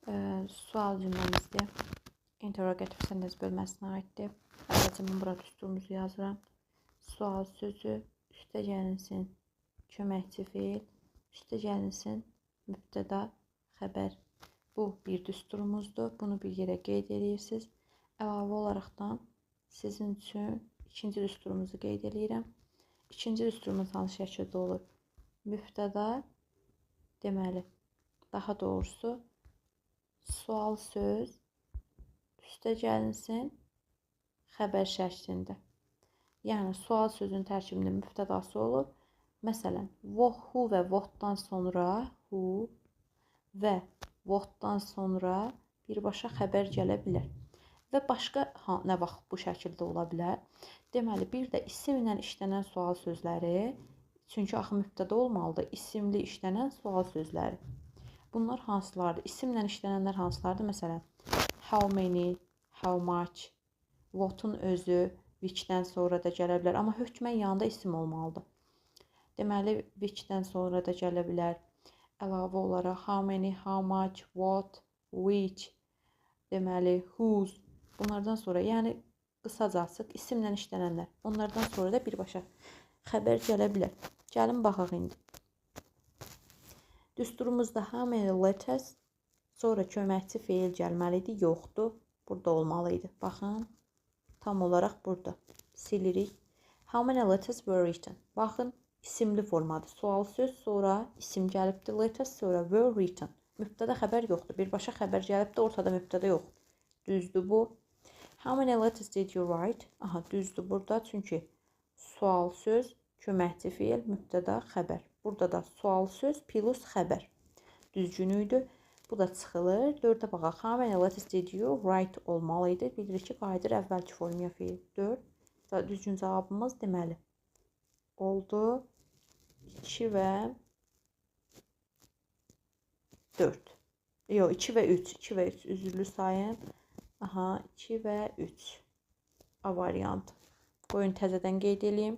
Sual cümləmizdir. Interrogative sentence bölməsinə aiddir. Əvvəlcə mən bura düsturumuzu yazıram. Sual sözü, üstə gəlinsin köməkçi feil, üstə gəlinsin mübtəda xəbər. Bu bir düsturumuzdur. Bunu bir yerə qeyd edirsiniz. Əlavə olaraqdan sizin üçün ikinci düsturumuzu qeyd edirəm. İkinci düsturumuz hansı şəkildə olur? Mübtəda, deməli, daha doğrusu sual söz üstə gəlinsin xəbər şəklində. Yəni sual sözünün tərkibində mübtədası olur. Məsələn, who və what-dan sonra who və what-dan sonra birbaşa xəbər gələ bilər. Və başqa nə vaxt bu şəkildə ola bilər? Deməli, bir də isimlə işlənən sual sözləri, çünki axı mübtəda olmalıdır, isimli işlənən sual sözləri. Bunlar hansılardır? İsimlə işlənənlər hansılardır? Məsələn, how many, how much, what-un özü which-dən sonra da gələ bilər, amma hökmən yanında isim olmalıdır. Deməli, which-dən sonra da gələ bilər. Əlavə olaraq how many, how much, what, which, deməli, whose. Bunlardan sonra, yəni qısacası isimlə işlənənlər. Onlardan sonra da birbaşa xəbər gələ bilər. Gəlin baxaq indi. Düsturumuzda how many letters, sonra köməkçi feil gəlməli idi. Yoxdur. Burada olmalı idi. Baxın, tam olaraq burada. Silirik. How many letters were written? Baxın, isimli formadır. Sual söz, sonra isim gəlibdir. Letters, sonra were written. Mübtəda xəbər yoxdur. Birbaşa xəbər gəlibdir, ortada mübtəda yoxdur. Düzdür bu. How many letters did you write? Aha, düzdür burada. Çünki sual söz, köməkçi feil, mübtəda xəbər. Burada da sual söz plus xəbər. Düzgün idi. Bu da çıxılır. 4-ə baxaq. How many letters did you write olmalı idi. Bilirik ki, qayıdır əvvəlki formaya feil. 4. Düzgün cavabımız deməli oldu. 2 və 4. Yox, 2 və 3. 2 və 3 üzrlü sayın. Aha, 2 və 3. A variantı. Qoyun təzədən qeyd eləyim.